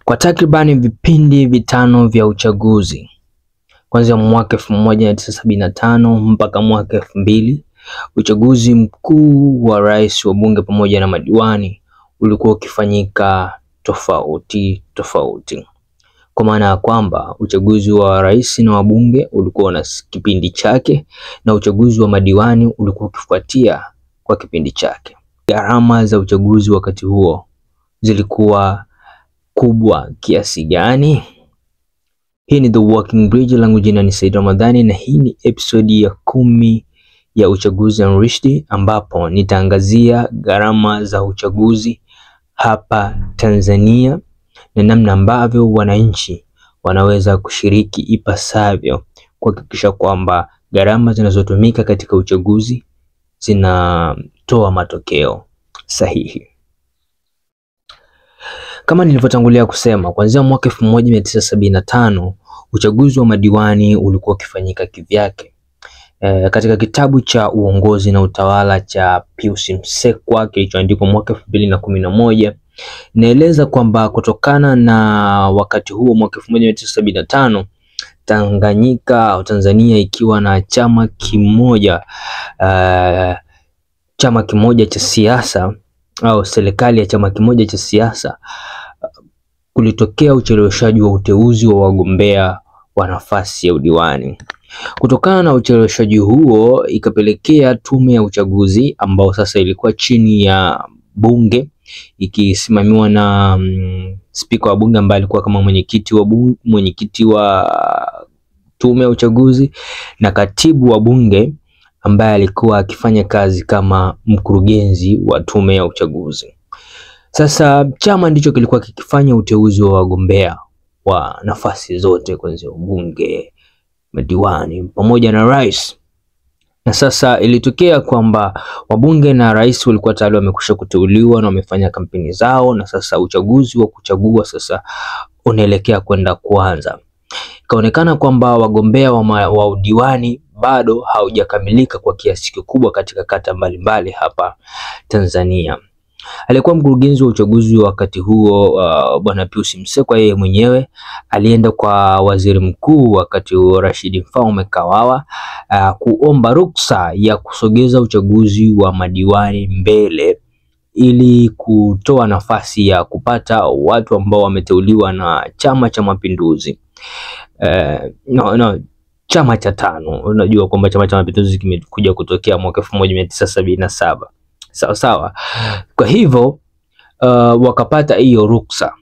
Kwa takribani vipindi vitano vya uchaguzi kuanzia mwaka 1975 mpaka mwaka 2000, uchaguzi mkuu wa rais, wa bunge pamoja na madiwani ulikuwa ukifanyika tofauti tofauti. Kwa maana ya kwamba uchaguzi wa rais na wabunge ulikuwa na kipindi chake na uchaguzi wa madiwani ulikuwa ukifuatia kwa kipindi chake. Gharama za uchaguzi wakati huo zilikuwa kubwa kiasi gani? Hii ni The Walking Bridge, langu jina ni Said Ramadhani na hii ni episodi ya 10 ya Uchaguzi Unleashed, ambapo nitaangazia gharama za uchaguzi hapa Tanzania na namna ambavyo wananchi wanaweza kushiriki ipasavyo kuhakikisha kwamba gharama zinazotumika katika uchaguzi zinatoa matokeo sahihi. Kama nilivyotangulia kusema, kuanzia mwaka 1975 uchaguzi wa madiwani ulikuwa ukifanyika kivyake. Katika kitabu cha Uongozi na Utawala cha Pius Msekwa kilichoandikwa mwaka 2011, naeleza kwamba kutokana na wakati huo mwaka 1975 Tanganyika au Tanzania ikiwa na chama kimoja cha siasa au serikali ya chama kimoja cha siasa, kulitokea ucheleweshaji wa uteuzi wa wagombea wa nafasi ya udiwani. Kutokana na ucheleweshaji huo, ikapelekea tume ya uchaguzi ambao sasa ilikuwa chini ya bunge ikisimamiwa na spika wa bunge ambaye alikuwa kama mwenyekiti wa bunge, mwenyekiti wa tume ya uchaguzi, na katibu wa bunge ambaye alikuwa akifanya kazi kama mkurugenzi wa tume ya uchaguzi. Sasa chama ndicho kilikuwa kikifanya uteuzi wa wagombea wa nafasi zote kuanzia ubunge, madiwani pamoja na rais. Na sasa ilitokea kwamba wabunge na rais walikuwa tayari wamekwisha kuteuliwa na wamefanya kampeni zao, na sasa uchaguzi wa kuchagua sasa unaelekea kwenda kuanza. Ikaonekana kwamba wagombea wa udiwani bado haujakamilika kwa kiasi kikubwa katika kata mbalimbali hapa Tanzania. Alikuwa mkurugenzi wa uchaguzi wakati huo Bwana Pius Msekwa, yeye mwenyewe alienda kwa waziri mkuu wakati huo Rashid Mfaume Kawawa kuomba ruksa ya kusogeza uchaguzi wa madiwani mbele ili kutoa nafasi ya kupata watu ambao wameteuliwa na Chama cha Mapinduzi. Chama cha tano. Unajua kwamba Chama cha Mapinduzi kimekuja kutokea mwaka 1977. Sawa sawa. Kwa hivyo wakapata hiyo ruksa.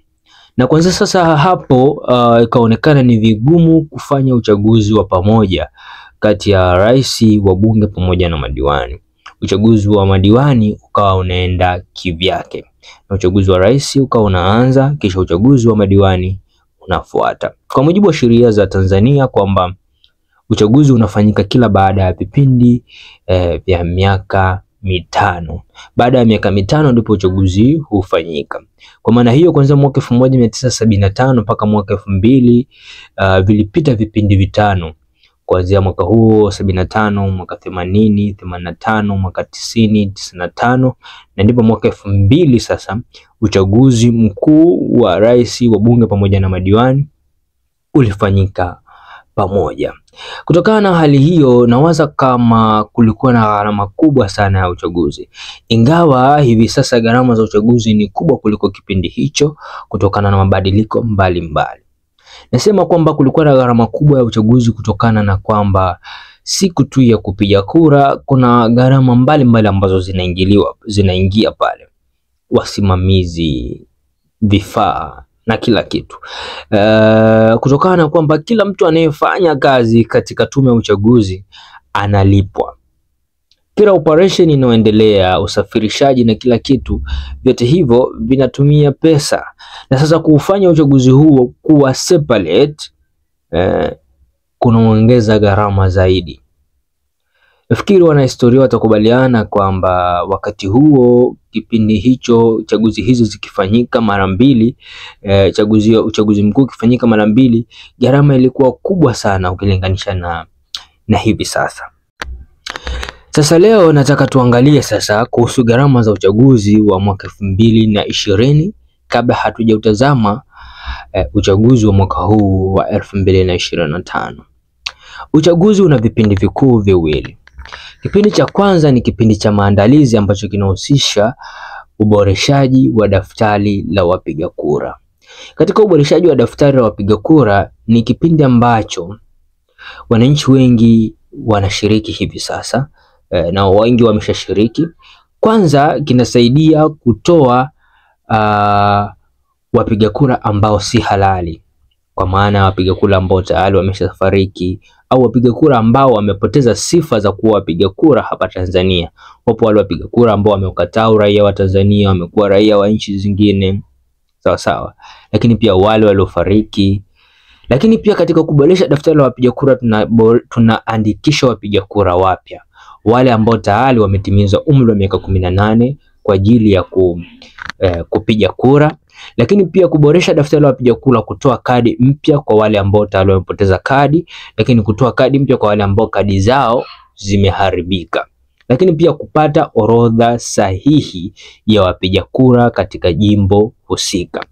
Na kwanza sasa hapo ikaonekana ni vigumu kufanya uchaguzi wa pamoja kati ya rais, wa bunge pamoja na madiwani. Uchaguzi wa madiwani ukawa unaenda kivyake na uchaguzi wa rais ukawa unaanza, kisha uchaguzi wa madiwani unafuata. Kwa mujibu wa sheria za Tanzania kwamba uchaguzi unafanyika kila baada ya vipindi vya miaka 5. Baada ya miaka 5 ndipo uchaguzi hufanyika. Kwa maana hiyo, kuanzia mwaka 1975 mpaka mwaka 2000 vilipita vipindi vitano. Kuanzia mwaka huo 75, mwaka 80, 85, mwaka 90, 95 na ndipo mwaka 2000 sasa uchaguzi mkuu wa rais, wa bunge pamoja na madiwani ulifanyika pamoja. Kutokana na hali hiyo, nawaza kama kulikuwa na gharama kubwa sana ya uchaguzi. Ingawa hivi sasa gharama za uchaguzi ni kubwa kuliko kipindi hicho kutokana na mabadiliko mbalimbali. Nasema kwamba kulikuwa na gharama kubwa ya uchaguzi kutokana na kwamba siku tu ya kupiga kura kuna gharama mbalimbali ambazo zinaingia pale. Wasimamizi, vifaa na kila kitu. Kutokana na kwamba kila mtu anayefanya kazi katika tume ya uchaguzi analipwa. Kila operation inayoendelea, usafirishaji na kila kitu, vyote hivyo vinatumia pesa. Na sasa kuufanya uchaguzi huo kuwa separate kunaongeza gharama zaidi. Nafikiri wanahistoria watakubaliana kwamba wakati huo, kipindi hicho, chaguzi hizo zikifanyika mara mbili, uchaguzi mkuu ukifanyika mara mbili, gharama ilikuwa kubwa sana ukilinganisha na hivi sasa. Sasa leo nataka tuangalie sasa kuhusu gharama za uchaguzi wa mwaka 2020 kabla hatujautazama uchaguzi wa mwaka huu wa 2025. Uchaguzi una vipindi vikuu viwili. Kipindi cha kwanza ni kipindi cha maandalizi ambacho kinahusisha uboreshaji wa daftari la wapiga kura. Katika uboreshaji wa daftari la wapiga kura ni kipindi ambacho wananchi wengi wanashiriki hivi sasa, na wengi wameshashiriki. Kwanza kinasaidia kutoa wapiga kura ambao si halali, kwa maana wapiga kura ambao tayari wameshafariki au wapiga kura ambao wamepoteza sifa za kuwa wapiga kura hapa Tanzania. Wapo wale wapiga kura ambao wameukataa uraia wa Tanzania, wamekuwa raia wa nchi zingine, sawa sawa, lakini pia wale waliofariki. Lakini pia katika kuboresha daftari la wapiga kura tunaandikisha wapiga kura wapya, wale ambao tayari wametimiza umri wa miaka 18 kwa ajili ya kupiga kura. Lakini pia kuboresha daftari la wapiga kura, kutoa kadi mpya kwa wale ambao tayari wamepoteza kadi, lakini kutoa kadi mpya kwa wale ambao kadi zao zimeharibika. Lakini pia kupata orodha sahihi ya wapiga kura katika jimbo husika.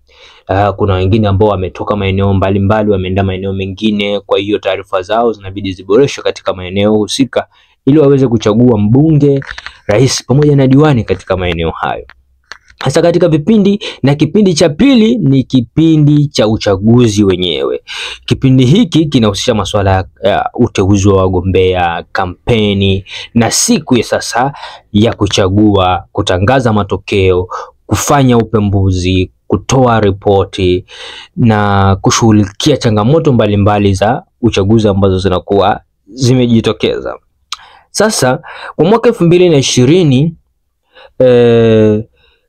Kuna wengine ambao wametoka maeneo mbalimbali wameenda maeneo mengine, kwa hiyo taarifa zao zinabidi ziboreshwe katika maeneo husika ili waweze kuchagua mbunge, rais pamoja na diwani katika maeneo hayo. Hasa katika vipindi, na kipindi cha pili ni kipindi cha uchaguzi wenyewe. Kipindi hiki kinahusisha masuala ya uteuzi wa wagombea, kampeni na siku ya sasa ya kuchagua, kutangaza matokeo, kufanya upembuzi, kutoa ripoti na kushughulikia changamoto mbalimbali za uchaguzi ambazo zinakuwa zimejitokeza. Sasa kwa mwaka 2020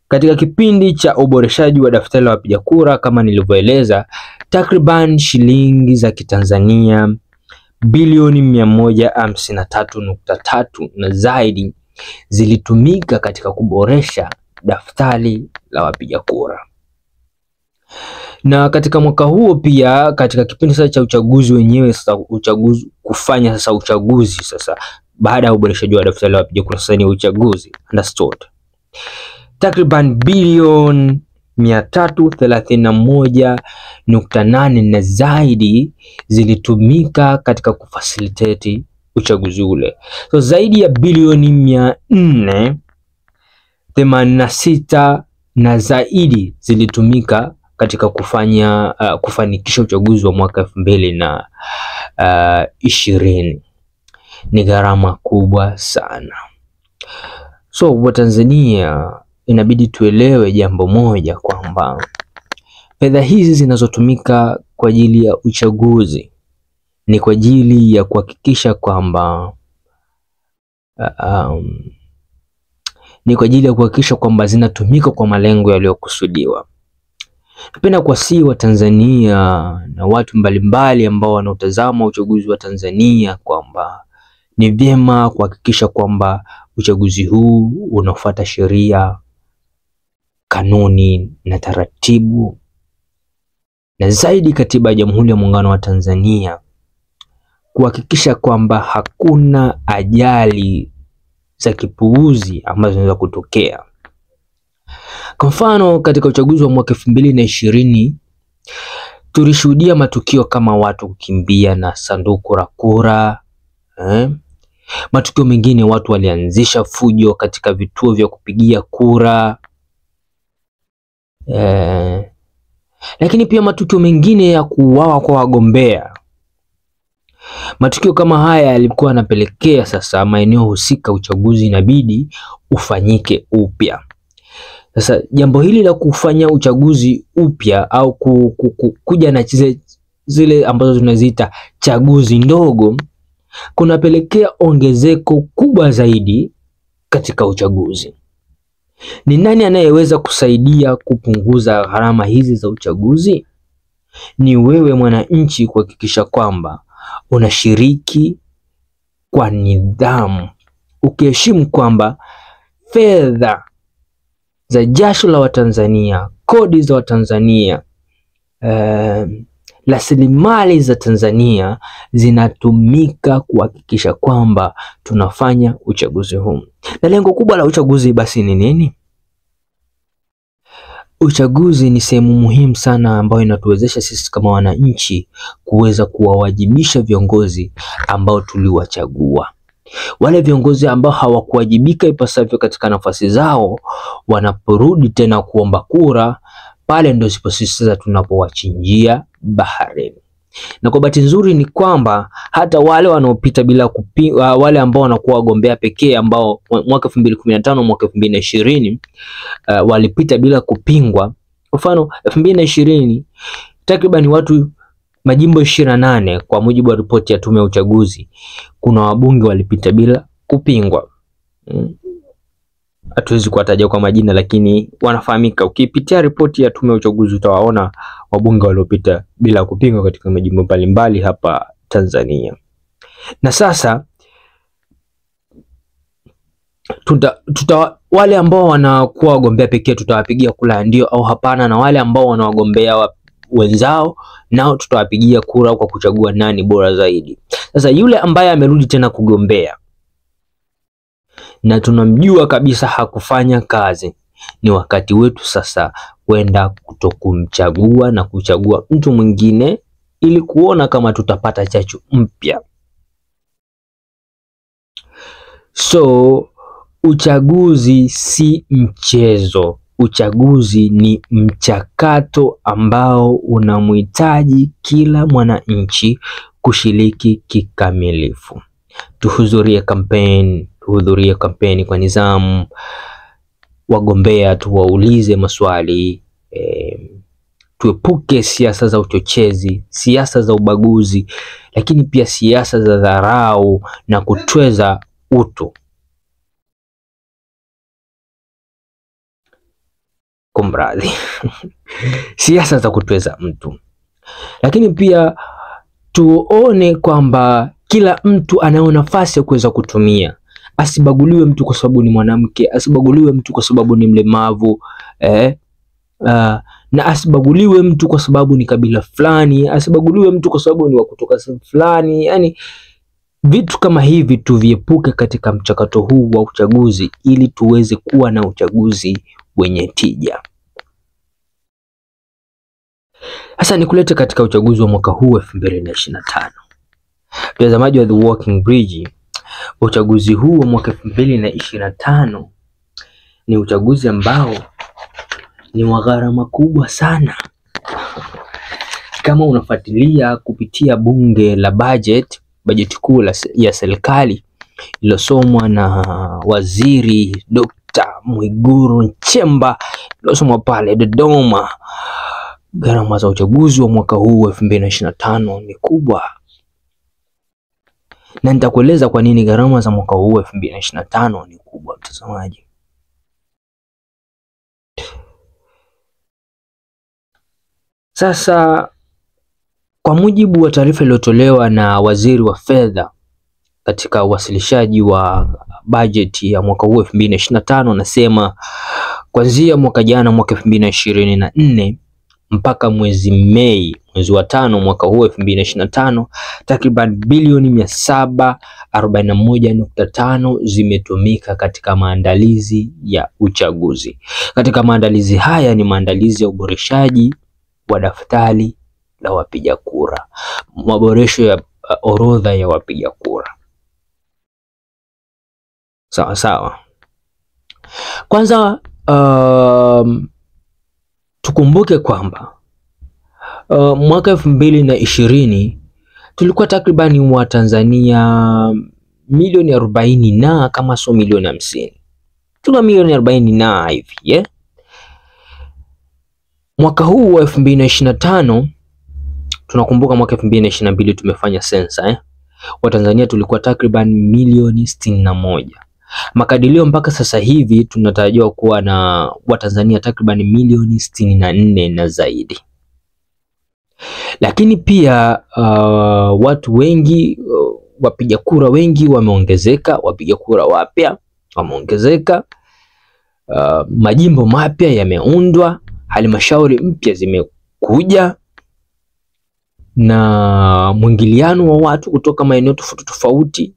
katika kipindi cha uboreshaji wa daftari la wapiga kura kama nilivyoeleza, takriban shilingi za Kitanzania bilioni 153.3 na zaidi zilitumika katika kuboresha daftari la wapiga kura. Na katika mwaka huo pia, katika kipindi sasa cha uchaguzi wenyewe, sasa uchaguzi kufanya sasa uchaguzi sasa baada ya uboreshaji wa daftari la wapiga kura, sasa ni uchaguzi, understood, takriban bilioni 331.8 na zaidi zilitumika katika kufacilitate uchaguzi ule. So zaidi ya bilioni 486 na zaidi zilitumika katika kufanya kufanikisha uchaguzi wa mwaka 2020. Ni gharama kubwa sana. So Watanzania inabidi tuelewe jambo moja, kwamba fedha hizi zinazotumika kwa ajili ya uchaguzi ni kwa ajili ya kuhakikisha kwamba zinatumika kwa malengo yaliyokusudiwa. Napenda kuwasihi wa Tanzania na watu mbalimbali ambao wanaotazama uchaguzi wa Tanzania kwamba ni vyema kuhakikisha kwamba uchaguzi huu unafuata sheria, kanuni na taratibu, na zaidi katiba ya Jamhuri ya Muungano wa Tanzania, kuhakikisha kwamba hakuna ajali za kipuuzi ambazo zinaweza kutokea. Kwa mfano, katika uchaguzi wa mwaka 2020 tulishuhudia matukio kama watu kukimbia na sanduku la kura, Matukio mengine watu walianzisha fujo katika vituo vya kupigia kura, lakini pia matukio mengine ya kuuawa kwa wagombea. Matukio kama haya yalikuwa yanapelekea sasa maeneo husika uchaguzi inabidi ufanyike upya. Sasa jambo hili la kufanya uchaguzi upya au kuja na zile ambazo tunaziita chaguzi ndogo kunapelekea ongezeko kubwa zaidi katika uchaguzi. Ni nani anayeweza kusaidia kupunguza gharama hizi za uchaguzi? Ni wewe mwananchi, kuhakikisha kwamba unashiriki kwa nidhamu, ukiheshimu kwamba fedha za jasho la Watanzania, kodi za Watanzania, rasilimali za Tanzania zinatumika kuhakikisha kwamba tunafanya uchaguzi huu. Na lengo kubwa la uchaguzi basi ni nini? Uchaguzi ni sehemu muhimu sana ambayo inatuwezesha sisi kama wananchi kuweza kuwawajibisha viongozi ambao tuliwachagua. Wale viongozi ambao hawakuwajibika ipasavyo katika nafasi zao, wanaporudi tena kuomba kura, pale ndio sisi sasa tunapowachinjia baharini. Na kwa bahati nzuri ni kwamba hata wale wanaopita bila kupinga, wale ambao wanakuwa wagombea pekee ambao mwaka 2015 mwaka 2020 walipita bila kupingwa. Kwa mfano 2020 takriban watu majimbo 28 kwa mujibu wa ripoti ya tume ya uchaguzi, kuna wabunge walipita bila kupingwa. Hatuwezi kuwataja kwa majina lakini wanafahamika. Ukipitia ripoti ya tume ya uchaguzi utawaona wabunge waliopita bila kupingwa katika majimbo mbalimbali hapa Tanzania. Na sasa wale ambao wanakuwa wagombea pekee tutawapigia kura ndio au hapana, na wale ambao wanawagombea wenzao nao tutawapigia kura kwa kuchagua nani bora zaidi. Sasa yule ambaye amerudi tena kugombea na tunamjua kabisa hakufanya kazi, ni wakati wetu sasa kwenda kutokumchagua na kuchagua mtu mwingine ili kuona kama tutapata chachu mpya. So uchaguzi si mchezo. Uchaguzi ni mchakato ambao unamhitaji kila mwananchi kushiriki kikamilifu. Tuhudhurie kampeni, tuhudhurie kampeni kwa nidhamu, wagombea tuwaulize maswali, tuepuke siasa za uchochezi, siasa za ubaguzi, lakini pia siasa za dharau na kutweza utu. Kumradhi. Siasa za kutweza mtu. Lakini pia tuone kwamba kila mtu anayo nafasi ya kuweza kutumia. Asibaguliwe mtu kwa sababu ni mwanamke, asibaguliwe mtu kwa sababu ni mlemavu, na asibaguliwe mtu kwa sababu ni kabila fulani, asibaguliwe mtu kwa sababu ni wa kutoka sehemu fulani. Yani vitu kama hivi tuviepuke katika mchakato huu wa uchaguzi ili tuweze kuwa na uchaguzi wenye tija. Sasa nikulete katika uchaguzi wa mwaka huu 2025. Mtazamaji wa The Walking Bridge, uchaguzi huu wa mwaka 2025 ni uchaguzi ambao ni wa gharama kubwa sana. Kama unafuatilia kupitia bunge la budget, bajeti kuu ya serikali iliyosomwa na Waziri Dr. Mwigulu Nchemba, iliyosomwa pale Dodoma, gharama za uchaguzi wa mwaka huu 2025 ni kubwa. Na nitakueleza kwa nini gharama za mwaka huu 2025 ni kubwa, mtazamaji. Sasa kwa mujibu wa taarifa iliyotolewa na Waziri wa Fedha katika uwasilishaji wa bajeti ya mwaka huu 2025, anasema kuanzia mwaka jana mwaka 2024 mpaka mwezi Mei, mwezi wa 5 mwaka huu 2025, takriban bilioni 741.5 zimetumika katika maandalizi ya uchaguzi. Katika maandalizi haya ni maandalizi ya uboreshaji wa daftari la wapiga kura, maboresho ya orodha ya wapiga kura. Sawa sawa. Kwanza tukumbuke kwamba mwaka 2020 tulikuwa takribani wa Tanzania milioni 40 na kama sio milioni 50. Tuna milioni 40 na hivi, yeah? Mwaka huu wa 2025 tunakumbuka mwaka 2022 tumefanya sensa, eh? Watanzania tulikuwa takriban milioni 61. Makadirio mpaka sasa hivi tunatarajiwa kuwa na Watanzania takriban milioni 64 na zaidi. Lakini pia watu wengi, wapiga kura wengi wameongezeka, wapiga kura wapya wameongezeka, majimbo mapya yameundwa, halmashauri mpya zimekuja, na mwingiliano wa watu kutoka maeneo tofauti tofauti,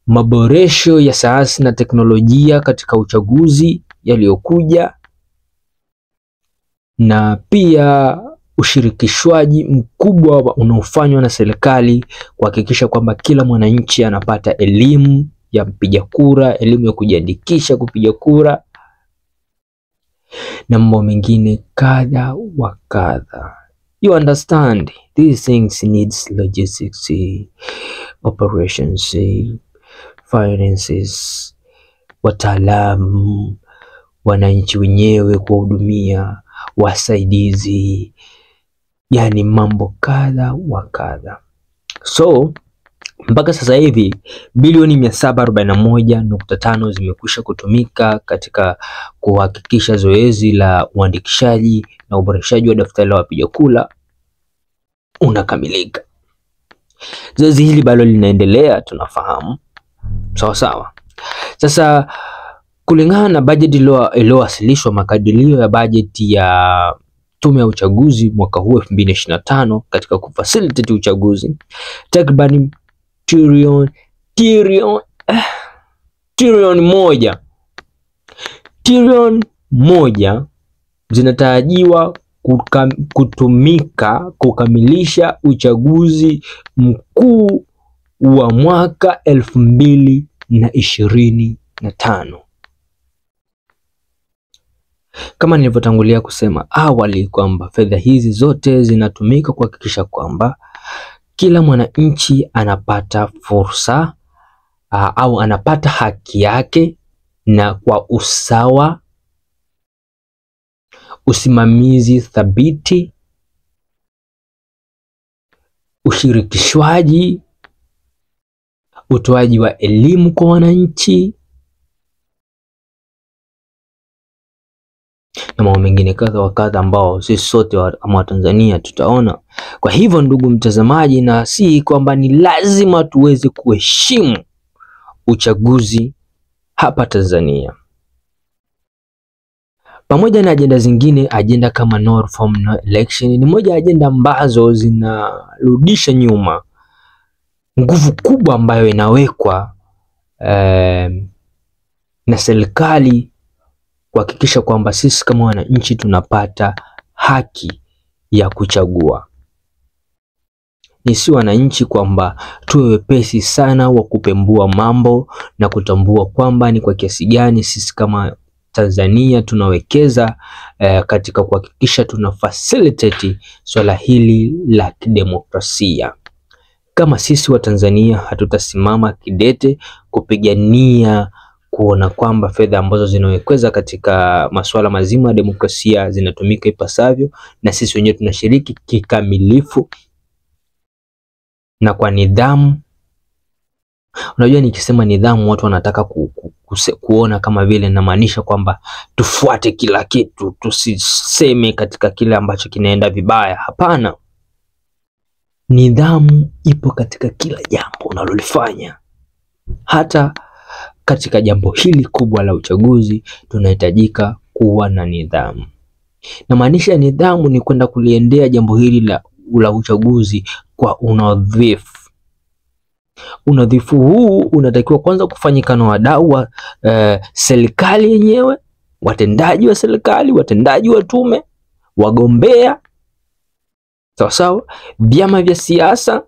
maboresho ya sayansi na teknolojia katika uchaguzi yaliyokuja. na pia ushirikishwaji mkubwa unaofanywa na serikali kuhakikisha kwamba kila mwananchi anapata elimu ya mpiga kura, elimu ya kujiandikisha kupiga kura na mambo mengine kadha wa kadha. You understand, these things needs logistics, operations, finances, wataalamu, wananchi wenyewe kuwahudumia, wasaidizi, yani mambo kadha wa kadha. So mpaka sasa hivi bilioni 741.5 zimekwisha kutumika katika kuhakikisha zoezi la uandikishaji na uboreshaji wa daftari la wapiga kura unakamilika. Zoezi hili bado linaendelea, tunafahamu. Sawa sawa. Sasa kulingana na bajeti iliyowasilishwa, makadirio ya bajeti ya Tume ya Uchaguzi mwaka huu 2025 katika kufacilitate uchaguzi, takriban trilioni moja zinatarajiwa kutumika kukamilisha uchaguzi mkuu wa mwaka 2025. Kama nilivyotangulia kusema awali kwamba fedha hizi zote zinatumika kuhakikisha kwamba kila mwananchi anapata fursa au anapata haki yake na kwa usawa, usimamizi thabiti, ushirikishwaji, utoaji wa elimu kwa wananchi na mambo mengine kadha wa kadha ambao sisi sote kama Watanzania tutaona. Kwa hivyo ndugu mtazamaji, na si kwamba ni lazima tuweze kuheshimu uchaguzi hapa Tanzania. Pamoja na ajenda zingine, ajenda kama no reform no election ni moja ya ajenda ambazo zinarudisha nyuma nguvu kubwa ambayo inawekwa na serikali kuhakikisha kwamba sisi kama wananchi tunapata haki ya kuchagua. Ni si wananchi kwamba tuwe wepesi sana wa kupembua mambo na kutambua kwamba ni kwa kiasi gani sisi kama Tanzania tunawekeza katika kuhakikisha tuna facilitate swala hili la kidemokrasia. Kama sisi wa Tanzania hatutasimama kidete kupigania kuona kwamba fedha ambazo zinawekeza katika masuala mazima ya demokrasia zinatumika ipasavyo, na sisi wenyewe tunashiriki kikamilifu na kwa nidhamu. Unajua, nikisema nidhamu watu wanataka kuona kama vile namaanisha kwamba tufuate kila kitu, tusiseme katika kile ambacho kinaenda vibaya. Hapana, nidhamu ipo katika kila jambo unalolifanya. Hata katika jambo hili kubwa la uchaguzi tunahitajika kuwa na nidhamu. Namaanisha nidhamu ni kwenda kuliendea jambo hili la uchaguzi kwa unadhifu. Unadhifu huu unatakiwa kwanza kufanyika na wadau wa serikali yenyewe, watendaji wa serikali, watendaji wa tume, wagombea, sawa sawa, vyama vya siasa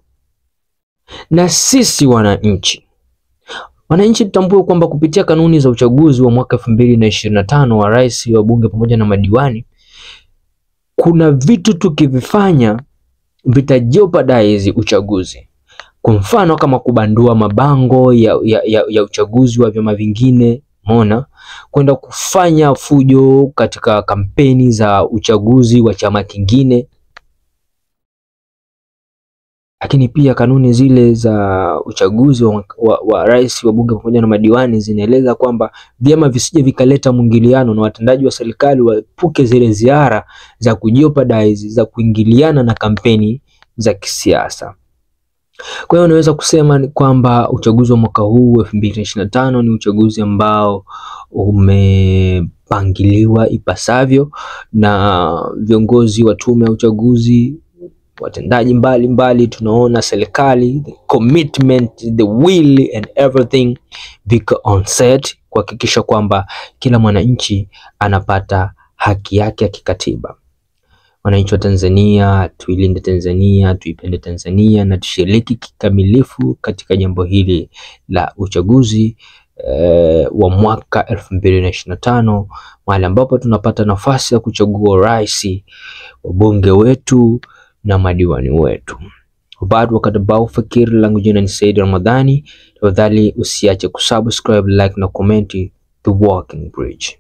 na sisi wananchi. Wananchi tutambue kwamba kupitia kanuni za uchaguzi wa mwaka 2025 wa rais, wa bunge pamoja na madiwani, kuna vitu tukivifanya vita jeopardize uchaguzi. Kwa mfano kama kubandua mabango ya uchaguzi wa vyama vingine, umeona, kwenda kufanya fujo katika kampeni za uchaguzi wa chama kingine. Lakini pia kanuni zile za uchaguzi wa rais, wa bunge pamoja na madiwani zinaeleza kwamba vyama visije vikaleta mwingiliano na watendaji wa serikali waepuke zile ziara za kujeopardize, za kuingiliana na kampeni za kisiasa. Kwa hiyo unaweza kusema ni kwamba uchaguzi wa mwaka huu 2025 ni uchaguzi ambao umepangiliwa ipasavyo na viongozi wa tume ya uchaguzi, watendaji mbalimbali. Tunaona serikali, the commitment, the will and everything viko on set kuhakikisha kwamba kila mwananchi anapata haki yake ya kikatiba. Wananchi wa Tanzania, tuilinde Tanzania, tuipende Tanzania na tushiriki kikamilifu katika jambo hili la uchaguzi wa mwaka 2025, mahali ambapo tunapata nafasi ya kuchagua rais, wabunge wetu na madiwani wetu. Bado wakati bao fikiri langu jina ni Said Ramadhani. Tafadhali usiache kusubscribe, like na comment. The Walking Bridge.